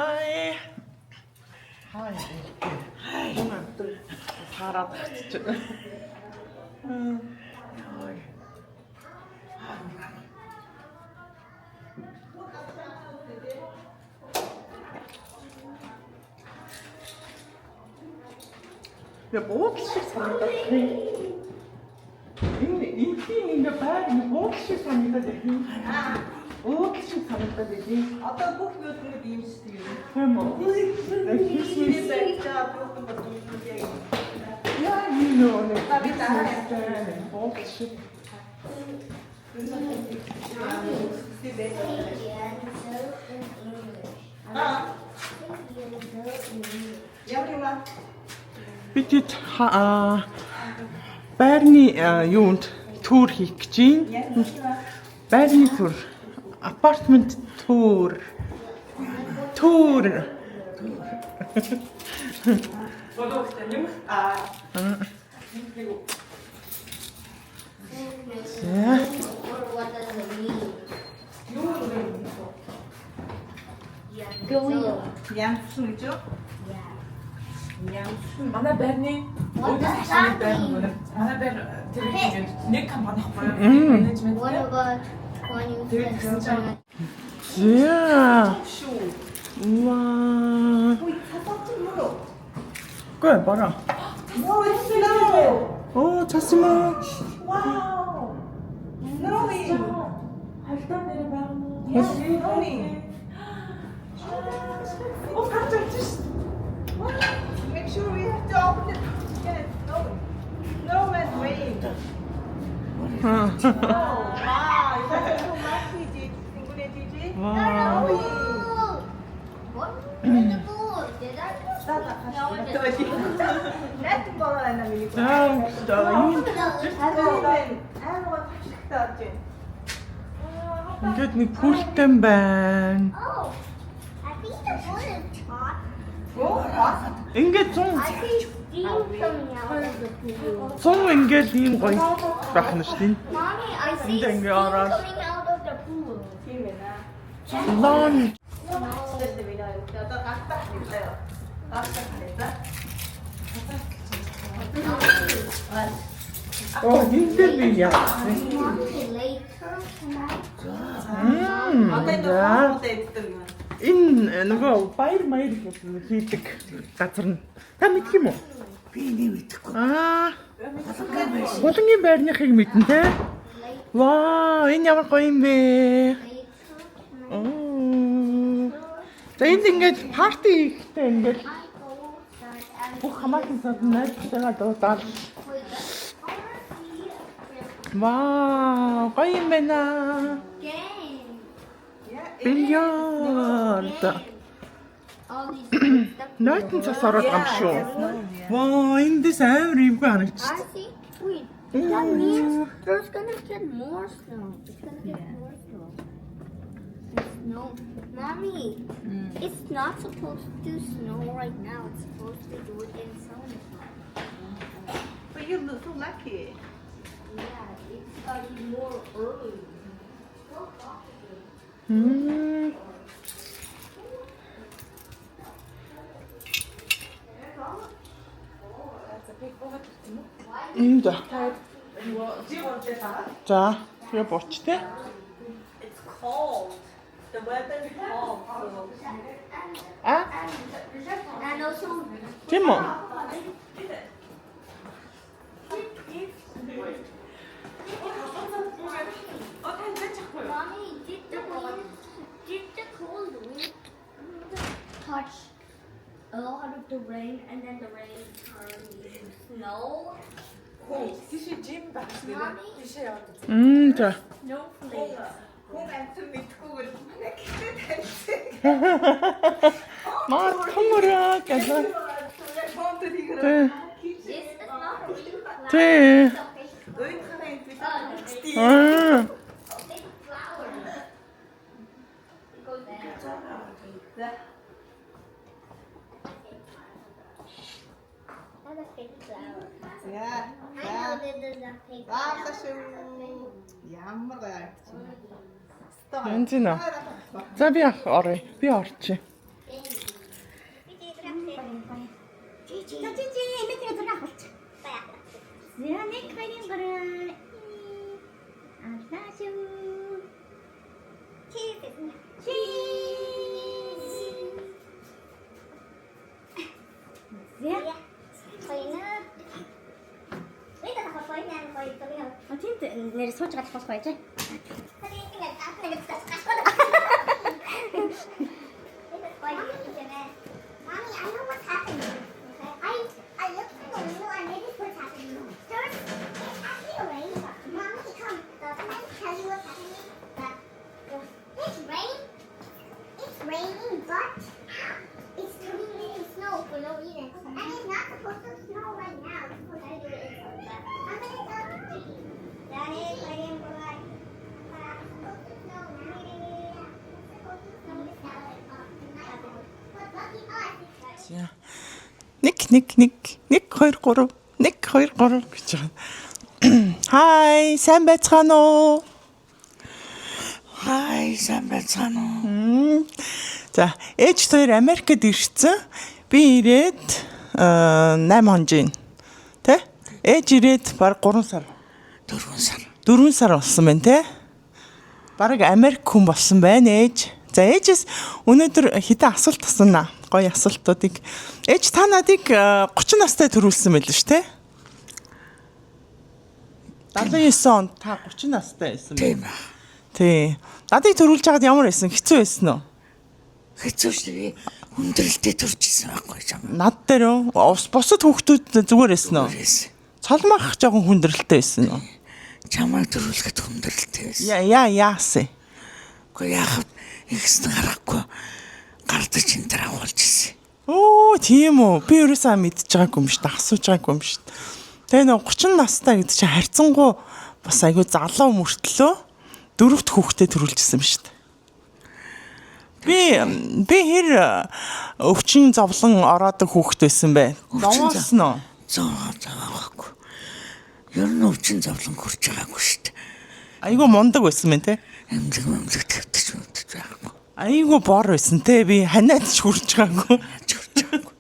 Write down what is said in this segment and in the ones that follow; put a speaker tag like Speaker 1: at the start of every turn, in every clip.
Speaker 1: Hi. Hi. Hi. Таарад гарч. Я буудал шиг санагдаад байна. Энэ энэний ингээ байр нэг буудал шиг санагдаад байна. Буудал шиг санагдаад байна.
Speaker 2: Одоо бүх юуднууд ийм шүү дээ.
Speaker 1: Тийм үү? Яг хийсэн
Speaker 2: барьж байгаа бүх юм бол ийм яг.
Speaker 1: Яа, энэ нөгөө нэг
Speaker 2: Би дараа
Speaker 1: буудал шиг.
Speaker 2: Ямар юм аа?
Speaker 1: Би тэд байрны юунд tour хийх гэж байна. Байрны tour. Apartment tour. Tour. За.
Speaker 3: Or what does it mean? Yeah.
Speaker 2: Янзсан гэж юу?
Speaker 3: Yeah.
Speaker 2: Янзсан.
Speaker 4: Манай байрны
Speaker 3: What does that mean?
Speaker 4: манай байр тэр ингээд нэг компани байхгүй юу? Менежмент.
Speaker 3: What about when you said you're gonna
Speaker 1: За.
Speaker 2: Шүү.
Speaker 1: Ваа.
Speaker 2: Үй, цасаач юм уу?
Speaker 1: Гүй бараа.
Speaker 2: No, it's snow.
Speaker 1: Оо, цас юм уу?
Speaker 2: Wow. Snowing.
Speaker 4: Хальтаа нэр байгаа мó.
Speaker 2: Yeah, snowing.
Speaker 4: Оо, гарч ирж шин.
Speaker 2: Make sure we have to open it. Yeah, it's snowing. Snow and rain. Oh, wow. You guys are so lucky, Gigi. Single Gigi.
Speaker 1: Ваа.
Speaker 3: Oh! What? Where's the pool? Did I just No, it didn't.
Speaker 2: Найтан бороо байна миний.
Speaker 1: За, за, энэ
Speaker 2: Snowman. Амар гашигтай болж байна.
Speaker 1: ингээд нэг pool тэй байна.
Speaker 3: Oh, I think the pool is hot.
Speaker 2: Оо, hot.
Speaker 1: Ингээд 100
Speaker 3: I see steam coming out of the pool.
Speaker 1: 100 ингээд ийм гоё байх нь шүү дээ.
Speaker 3: Mommy, I see
Speaker 1: Энд
Speaker 3: steam
Speaker 1: ингээ ороод.
Speaker 3: coming out of the pool.
Speaker 2: Тийм байна.
Speaker 1: Лон
Speaker 2: Тэр миний хоёр. Одоо гартах юм заяа. Гартах юм за.
Speaker 1: Оо, энэ дээр би яа.
Speaker 3: Mommy, later tonight.
Speaker 2: Одоо энэ
Speaker 1: За.
Speaker 2: хоол иддэг юм.
Speaker 1: Энэ нөгөө баяр маяр хийдэг газар нь. Та мэдх юм уу?
Speaker 5: Би нэг мэдэхгүй.
Speaker 1: Аа. Хулангийн байрныхыг мэднэ те. Вау, энэ ямар гоё юм бэ?
Speaker 3: Later tonight.
Speaker 1: Оо. За энд ингээд party хийхдээ ингээд
Speaker 3: I go outside and
Speaker 1: бүх хамаатан санд найзтайгаа дуудаал.
Speaker 3: wait. I wanna see a
Speaker 1: Вау, гоё юм байна.
Speaker 3: game.
Speaker 1: Бильярд.
Speaker 3: All these good stuff.
Speaker 1: Нойтон цас ороод байгаа юм шүү. Вау, эндээс амар юмгүй харагдчих.
Speaker 3: I see. Wait, that means there's gonna get more snow. It's gonna get more snow. There's snow. Mommy, it's not supposed to snow right now. It's supposed to do it in summertime.
Speaker 2: But you look so lucky.
Speaker 3: Yeah, it's like more early. So possible.
Speaker 1: Мм. Энд. За, тэгээ буч те.
Speaker 2: It's cold. The weather is cold. So
Speaker 1: А,
Speaker 3: And also,
Speaker 1: тийм үү?
Speaker 3: Mommy, did the wind, did the cold wind touch a lot of the rain, and then the rain turned into snow?
Speaker 4: Тийшээ жим байх шиг нэ. Тийшээ яваад.
Speaker 1: Мм, за.
Speaker 3: Snowflakes.
Speaker 2: хүн амьтан мэдхгүйгээр манай гэртээ таньсан.
Speaker 1: Маа төмөрөө гэсэн.
Speaker 2: Фонт хийгэр.
Speaker 1: Тэ.
Speaker 3: This is not a real flower.
Speaker 1: Тэ.
Speaker 3: It's a fake,
Speaker 2: Уйдхараа энэ бид
Speaker 1: Аа.
Speaker 3: fake flower. It goes there.
Speaker 2: За.
Speaker 3: That's a fake flower.
Speaker 2: За.
Speaker 3: I know this is a fake
Speaker 2: Баалаа
Speaker 3: flower.
Speaker 2: шүү. Ямар гоё харагдчих.
Speaker 1: Янз нэ. За би ах оръё. Би орчих.
Speaker 3: Thank you.
Speaker 5: Ямар ч газар болох байж.
Speaker 3: Mommy, I know what's happening. Okay? I looked in the window and this is what's happening. There's it's actually rain. Mommy, come. Can I tell you what's happening? It's rain. It's raining, but it's turning into snow for no reason. And it's not supposed to snow right now. It's supposed to do it in September. I'm gonna tell Gigi. That is It's supposed to snow now. It's supposed to snow this Saturday. Tonight. But lucky us, it's
Speaker 1: За. 1 1 1 1 2 3 1 2 3 гэж байгаа. Хай, сайн байцгаана уу?
Speaker 6: Хай, сайн байцгаана уу?
Speaker 1: За, ээж хоёр Америкт ирсэн. Би ирээд 8 хоног юм. Тэ? Ээж ирээд баг 3 сар.
Speaker 6: 4 сар.
Speaker 1: 4 сар болсон байна, тэ? Бараг Америк хүн болсон байна, ээж. За, ээжээс өнөөдөр хэдэн асуулт асуунаа. Гоё асуултуудыг. Ээж та надыг 30 настай төрүүлсэн байл шүү, тэ? 79 онд та 30 настай байсан байна.
Speaker 6: Тийм аа.
Speaker 1: Тий. Надыг төрүүлж байгаад ямар байсан? Хэцүү байсан уу?
Speaker 6: Хэцүү шүү дээ. Хүндрэлтэй төрж исэн байхгүй чам.
Speaker 1: Над дээр үү? Бусад хүүхдүүд зүгээр байсан уу?
Speaker 6: Байсан.
Speaker 1: Цолмох жоохон хүндрэлтэй байсан уу?
Speaker 6: Чамайг төрүүлэхэд хүндрэлтэй байсан.
Speaker 1: Яа яа яасан?
Speaker 6: Гэхдээ яах вэ? Ихсэн гарахгүй гардаж энэ төр агуулж исэн.
Speaker 1: Оо, тийм үү. Би ерөөсөө мэдж байгаагүй юм шүү дээ. Асууж байгаагүй юм шүү дээ. Тэгээ нөө 30 настай гэдэг чинь харьцангуй бас айгүй залуу мөртлөө дөрөвт хүүхдээ төрүүлжсэн юм шүү дээ. Би хэр өвчин зовлон ороодог хүүхэд байсан бэ?
Speaker 6: Өвчин
Speaker 1: Зовоосон уу?
Speaker 6: Зовоо зовоогүй. Ер нь өвчин зовлон хүрч байгаагүй шүү дээ.
Speaker 1: Айгүй мундаг байсан мэн те.
Speaker 6: Эмнэлэг мэмлэг твтэж мөвтөж байхгүй.
Speaker 1: Айгүй бор байсан те. Би ханиад ч хүрч байгаагүй.
Speaker 6: Яаж хүрч байгаагүй.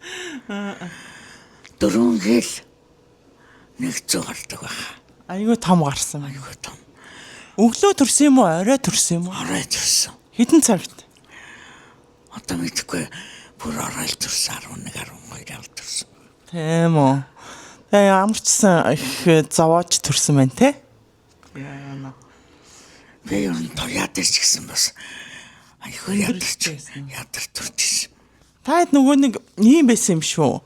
Speaker 6: Дөрвөн хэл нэг зүү гардаг байх.
Speaker 1: Айгүй том гарсан.
Speaker 6: Айгүй том.
Speaker 1: Өглөө төрсөн юм уу, орой төрсөн юм уу?
Speaker 6: Орой төрсөн.
Speaker 1: Хэдэн цагт?
Speaker 6: Одоо мэдэхгүй бүр орой л төрсөн 11 12 ал төрсөн.
Speaker 1: Тийм үү. Тэгээ ямар ч сан их зовоож төрсөн байна те. Яа.
Speaker 6: Би ер нь туяа дээр ч гэсэн бас айгүй ядарч ядар төрж ирсэн.
Speaker 1: Та хэд нөгөө нэг ийм байсан юм шүү.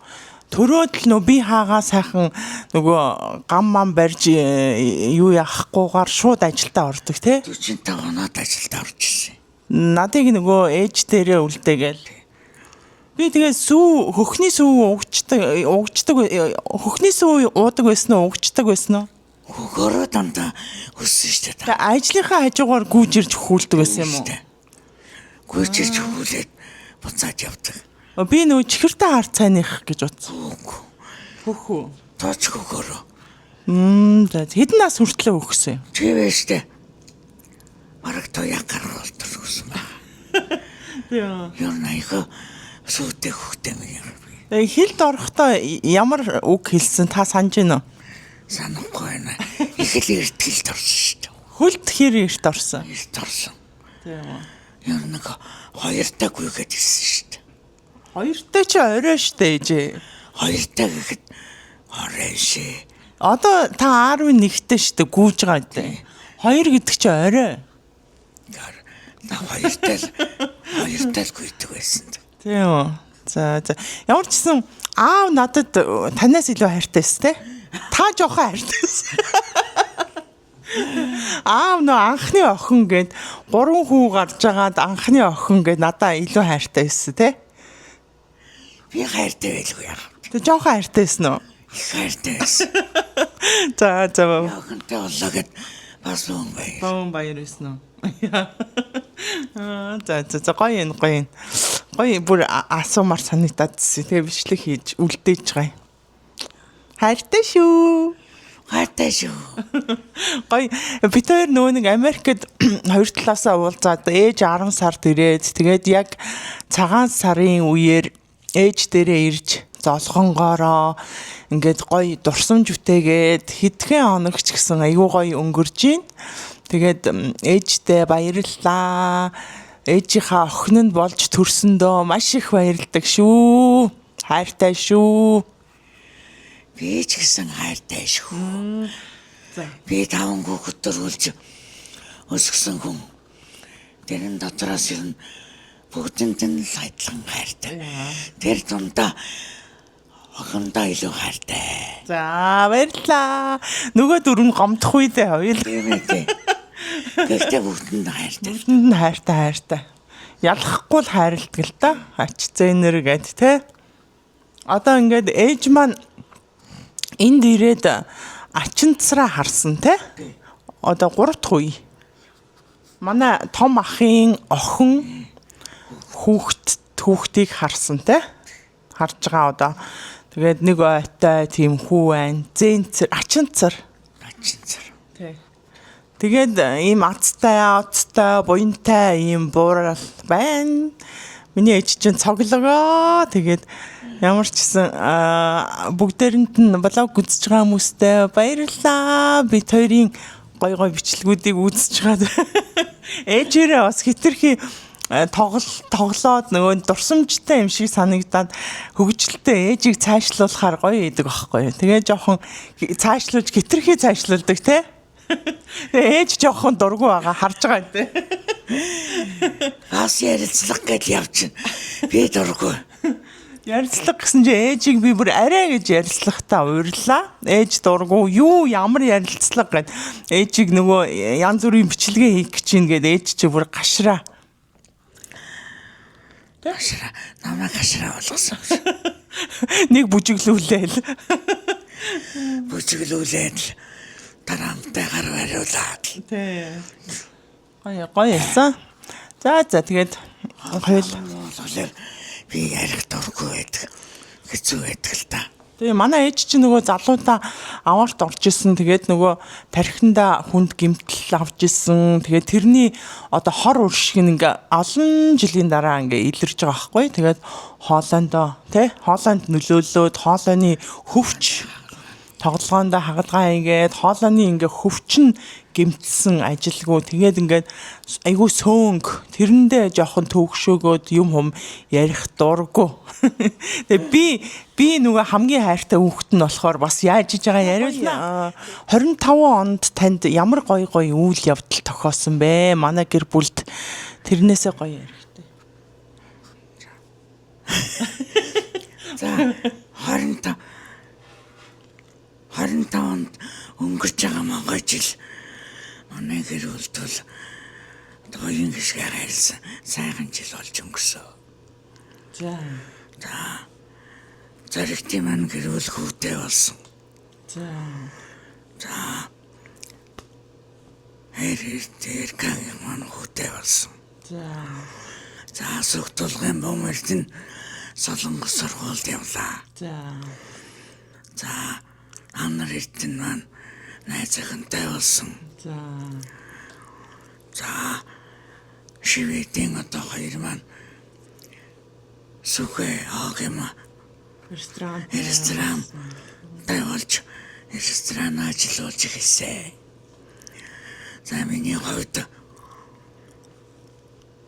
Speaker 1: Төрөөд л нөө би хаагаа сайхан нөгөө гам мам барьж юу яахгүйгээр шууд ажилдаа ордог те.
Speaker 6: 45 оноод ажилд орж ирсэн.
Speaker 1: Надыг нөгөө ээж дээрээ үлдээгээл. Би тэгээ сүү хөхний сүү угчдаг хөхний сүү уудаг байсан уу угчдаг байсан уу?
Speaker 6: Хөгөөрөө дандаа өссөн шүү дээ.
Speaker 1: Тэгээ ажлынхаа хажуугаар гүйж ирж хөхүүлдэг байсан юм уу?
Speaker 6: Гүйж ирж хөхүүлээд буцаад явдаг.
Speaker 1: Би нөгөө чихэртэй хар цайных гэж бодсон.
Speaker 6: Үгүй.
Speaker 1: Хөх үү?
Speaker 6: Тооч хөгөөрөө.
Speaker 1: За хэдэн нас хүртлээ өгсөн юм?
Speaker 6: Тийм ээ шүү дээ. Бараг туяа гаргал төрсөн байна.
Speaker 1: Тийм.
Speaker 6: Ер нь айгүй сүйтэй хөхтэй юм.
Speaker 1: Тэгээ хилд орохдоо ямар үг хэлсэн та санаж байна уу?
Speaker 6: Санахгүй байна. Их л эрт хилд орсон шүү дээ.
Speaker 1: Хөлд хэр эрт орсон?
Speaker 6: Эрт орсон.
Speaker 1: Тийм үү.
Speaker 6: Ер нь нэг хоёртай гүйгээд ирсэн шүү дээ.
Speaker 1: Хоёртой чи орой штэ ээжээ.
Speaker 6: Хоёртай гэхэд орой шээ.
Speaker 1: Одоо та 11-тэй штэ гүйж байгаа дээ. Хоёр гэдэг чи орой.
Speaker 6: Гар на хоёртай л хоёртай л гүйдэг байсан.
Speaker 1: Тийм үү. За за. Ямар ч гэсэн аав надад танаас илүү хайртай эс те. Та жоохон хайртай эс. Аав нөө анхны охин гээд гурван хүү гарч агаад анхны охин гээд надаа илүү хайртай эс те.
Speaker 6: Би хайртай байлгүй яах.
Speaker 1: Тэ жоохон хайртай эсэн үү?
Speaker 6: Их хайртай байсан.
Speaker 1: За за.
Speaker 6: Охинтой боллоо гэд бас бөөн баяр.
Speaker 1: Бөөн баяр байсан уу? Аа за за за гоё юм гоё юм. Гоё бүр асуумар санагдаад байсан. Тэгээ бичлэг хийж үлдээж байгаа юм. Хайртай шүү.
Speaker 6: Хайртай шүү.
Speaker 1: Гоё бид хоёр нөгөө нэг Америкт хоёр талаасаа уулзаад ээж 10 сард ирээд тэгээд яг цагаан сарын үеэр ээж дээрээ ирж золгонгоороо ингээд гоё дурсамж үтээгээд хэдхэн хоног ч гэсэн айгүй гоё өнгөрж гин. Тэгээд ээжтэй баярлалаа. Ээжийнхаа охин нь болж төрсөндөө маш их баярлдаг шүү. Хайртай шүү.
Speaker 6: Би ч гэсэн хайртай шүү. Би таван хүүхэд төрүүлж өсгсөн хүн. Тэрэн дотроос ер нь бүгдэнд нь л адилхан хайртай. Тэр дундаа охиндоо илүү хайртай.
Speaker 1: За, баярлаа. Нөгөө дөрөв нь гомдох үе дээ хоёул.
Speaker 6: Тийм ээ. Тий. Гэхдээ бүгдэнд нь хайртай.
Speaker 1: Бүгдэнд нь хайртай хайртай. Ялахгүй л хайрладаг л та. Ач зээнэр гэд те. Одоо ингээд ээж маань энд ирээд ачин цараа харсан те. Одоо 3 дахь үе. Манай том ахын охин хүүхдийг харсан те. Харж байгаа одоо. Тэгээд нэг ойтой тийм хүү байна. Зээнцэр, ачин цар.
Speaker 6: Ачин цар.
Speaker 1: Тий. Тэгээд ийм азтай, оцтой, буянтай ийм буурал байна. Миний ээж чинь цоглогоо. Тэгээд ямар ч гэсэн бүгдээрэнд нь блог үзэж байгаа хүмүүстээ баярлалаа. Бид хоёрын гой гой бичлэгүүдийг үзэж байгаа. Ээжээрээ бас хитрхи тоглоод нөгөө дурсамжтай юм шиг санагдаад хөгжилтэй ээжийг цаашлуулахаар гоё идэг аахгүй юу. Тэгээ жоохон цаашлуулж хитрхи цаашлуулдаг те. Тэгээ ээж жоохон дургу байгаа харж байгаа юм те.
Speaker 6: Бас ярилцлага гэж явчихна. Би дургүй.
Speaker 1: Ярилцлага гэсэн чинь ээжийг би бүр арай гэж ярилцлагатаа урьлаа. Ээж дургу юу ямар ярилцлага гэд ээжийг нөгөө янз бүрийн бичлэгээ хийх гэж чинь гэд ээж чи бүр гашраа.
Speaker 6: Гашраа намайг гашраа болгосон.
Speaker 1: Нэг бүжиглүүлээл.
Speaker 6: Бүжиглүүлээд л тарамтай гар бариулаад.
Speaker 1: Тий. Гоё гоё ясан. За за тэгээд хоёул
Speaker 6: болохоор би ярих дургүй байдаг. Хэцүү байдаг л та.
Speaker 1: Тэгээ манай ээж чинь нөгөө залуудаа аваарт орж исэн. Тэгээд нөгөө тархиндаа хүнд гэмтэл авч исэн. Тэгээд тэрний одоо хор уршиг нь ингээ олон жилийн дараа ингээ илэрж байгаа байхгүй. Тэгээд хоолойндоо тий хоолойнд нөлөөлөөд хоолойны хөвч тоглогоондоо хагалгаа хийгээд хоолойны ингээ хөвч нь гэмтсэн ажилгүй. Тэгээд ингээд айгүй сөөнг тэрэндээ жоохон төвөгшөөгөөд юм хум ярих дургу. Тэгээ би нөгөө хамгийн хайртай хүүхэд нь болохоор бас яаж иж байгаа яриулна. 25 онд танд ямар гоё гоё үйл явдал тохиосон бэ? Манай гэр бүлд тэрнээсээ гоё ярихтай.
Speaker 6: За 25 онд өнгөрч байгаа монгол жил манай гэр бүлд бол хоёрын гишгээр харьсан сайхан жил болж өнгөрсөн.
Speaker 1: За.
Speaker 6: Зоригтын маань гэр бүл хүүтэй болсон.
Speaker 1: За.
Speaker 6: Тэр тэр гагийн маань хүүтэй болсон.
Speaker 1: За.
Speaker 6: За сүгтулгын бом эрдэнэ Солонгос сургуульд явлаа.
Speaker 1: За.
Speaker 6: За Анар эрдэнэ маань найз охинтой болсон.
Speaker 1: За.
Speaker 6: За шивэдийн одоо хоёр маань сүхэ хог юм
Speaker 1: Ресторан.
Speaker 6: ресторан болж ресторан ажиллуулж эхэлсэн. За миний хувьд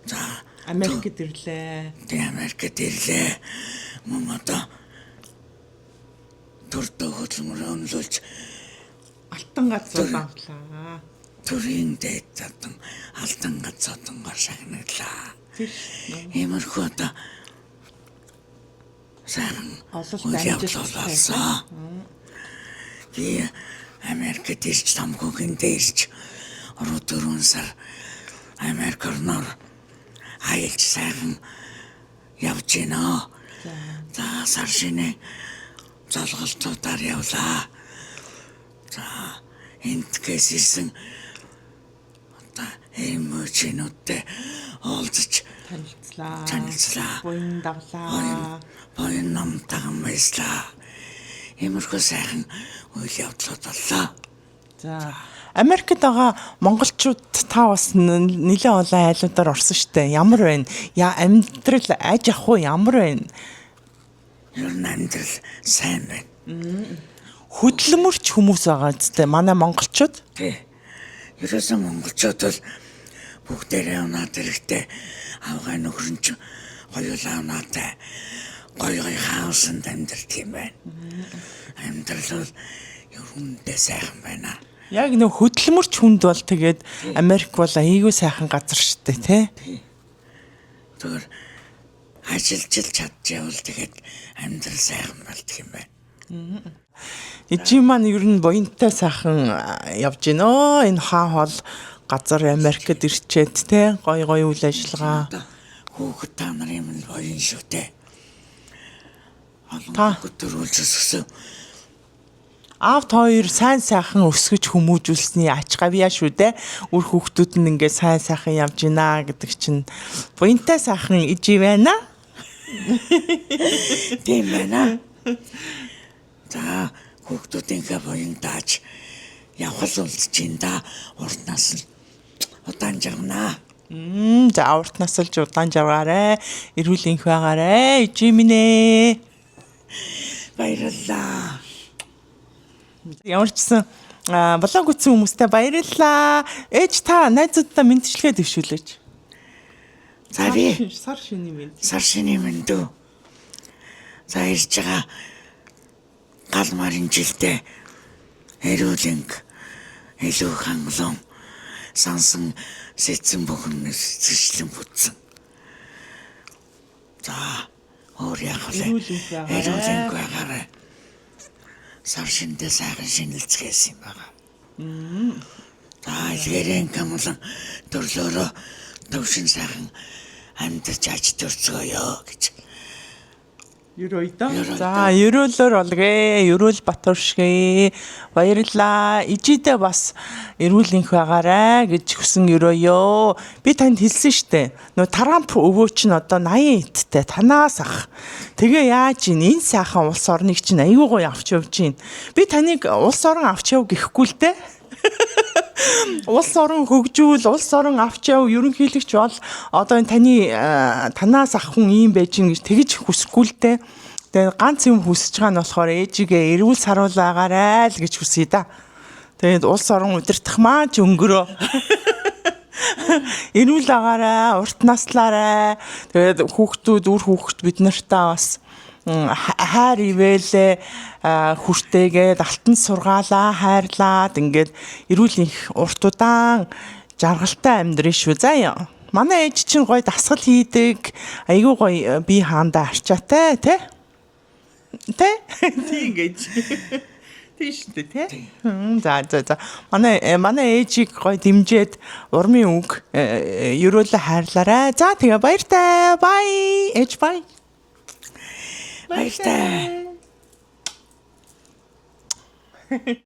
Speaker 6: за
Speaker 1: Америкт ирлээ.
Speaker 6: Тэг Америкт ирлээ. Мөн одоо төрдөө хөдөлмөрөө үнэлүүлж
Speaker 1: Алтан газар авлаа.
Speaker 6: төрийн дээд задан алтан гац зодонгоор шагнаглаа.
Speaker 1: Тэр
Speaker 6: Иймэрхүү одоо сайхан
Speaker 1: Ололт
Speaker 6: үйл
Speaker 1: амжилттай
Speaker 6: явдал болсон. Би Америкт ирж тамхүгэндээ ирж 4 сар Америк орноор аялж сайхан явж гинэ. За сар шинэ золголтуудаар явлаа. За энтгээс ирсэн одоо эмоочнуудтай уулзаж
Speaker 1: танилцлаа.
Speaker 6: Танилцлаа.
Speaker 1: Буян давлаа.
Speaker 6: Буян номтойгон баяслаа. Иймэрхүү сайхан үйл явдлууд боллоо.
Speaker 1: За. Америкт байгаа монголчууд та бас нэлээд олон айлуудаар орсон штэ. Ямар байна? Я амьдрал аж ахуй ямар байна?
Speaker 6: Ер нь амьдрал сайн байна.
Speaker 1: Хөдөлмөрч хүмүүс байгаа зү манай монголчууд.
Speaker 6: Тий. Ерөөсөн монголчууд бол бүгдээрээ унаад хэрэгтэй. Авгай нөхөр нь ч хоёулаа унаатай. Гой гой хаусанд амьдрал юм байна. Амьдрал бол ер нь сайхан байна.
Speaker 1: Яг нөх хөдөлмөрч хүнд бол тэгээд Америк бол айгүй сайхан газар штэ тий.
Speaker 6: Зүгээр ажиллаж л чадчихвал тэгээд амьдрал сайхан болдго юм байна.
Speaker 1: Эжийн маань ер нь буянтай сайхан явж гинөө. Энэ хаан хоол газар Америкт ирчээд те гой гой үйл ажиллагаа.
Speaker 6: Одоо хүүхэд та нарын юм л боён шүү дээ. Олон
Speaker 1: Та-
Speaker 6: хүүхэд төрүүлж өсгсөн.
Speaker 1: Аав та хоёр сайн сайхан өсгөж хүмүүжүүлсний ач гавьяа шүү дээ. Үр хүүхдүүд нь ингээ сайн сайхан явж гинэ гэдэг чинь буянтай сайхан ижи байна.
Speaker 6: Тийм байна. За хүүхдүүдийнхээ буян дааж явах л үлдэж да урт нас нь удаан жарганаа.
Speaker 1: За урт насалж удаан жаргаарай. Эрүүл энх байгаарай. Ижи минь ээ.
Speaker 6: Баярлалаа.
Speaker 1: Ямар ч гэсэн блог үзсэн хүмүүстээ баярлалаа. Ээж та найзуудтай мэдчилгээ дэвшүүлээч.
Speaker 6: За би
Speaker 1: сар шиний мэд.
Speaker 6: сар шиний мэндүү. За ирж байгаа гал марын жилдээ эрүүл энх илүү хангалуун сансан сэтсэн бүхэн сэтгэлэн бүтсэн. За өөр яах вэ?
Speaker 1: Эрүүл энх байгаарай.
Speaker 6: Эрүүл энх байгаарай. Сар шиндээ сайхан шинэлцгээсэн юм байгаа. За илгээрэн камлан төрлөөрөө төвшин сайхан амьдарч аж төрцгөөё гэж.
Speaker 1: Ерөөйдөө.
Speaker 6: Ерөөйдөө.
Speaker 1: За, ерөөлөөр олгээ. Ерөөл Батуршгээ. Баярлалаа. Ижидээ бас эрүүл энх байгаарай гэж хүсэн ерөөё. Би танд хэлсэн штэ. Нөө Трамп өвөө чинь одоо 80 эттэй танаас ах. Тэгээ яаж ийн энэ сайхан улс орныг чинь аюу гой авч явж гин. Би таныг улс орон авч яв гэхгүй л дээ. Улс орон хөгжүүл, улс орон авч яв, ерөнхийлөгч бол одоо энэ таны танаас ах хүн ийм байж гин гэж тэгж хүсэхгүй л дээ. Тэгээ ганц юм хүсэж байгаа нь болохоор ээжигээ эрүүл саруул байгаарай л гэж хүсье да. Тэгээд улс орон удирдах маань ч өнгөрөө. Эрүүл агаарай, урт наслаарай. Тэгээд хүүхдүүд, үр хүүхд бид нартай бас хайр ивэлээ хүртээгээд алтан сургаалаа хайрлаад ингээд эрүүл их урт удаан жаргалтай амьдрын шүү заа. Манай ээж чинь гоё дасгал хийдэг. Айгүй гоё бие хаандаа арчаатай тий? Тэ? Тийм гэж. Тийм шүү дээ, тий? За за за. Манай ээжийг гоё дэмжиж урмын үг ерөөлөө хайрлаарай. За тэгээ баяртай. Bye. Ээж bye.
Speaker 6: Баяртай.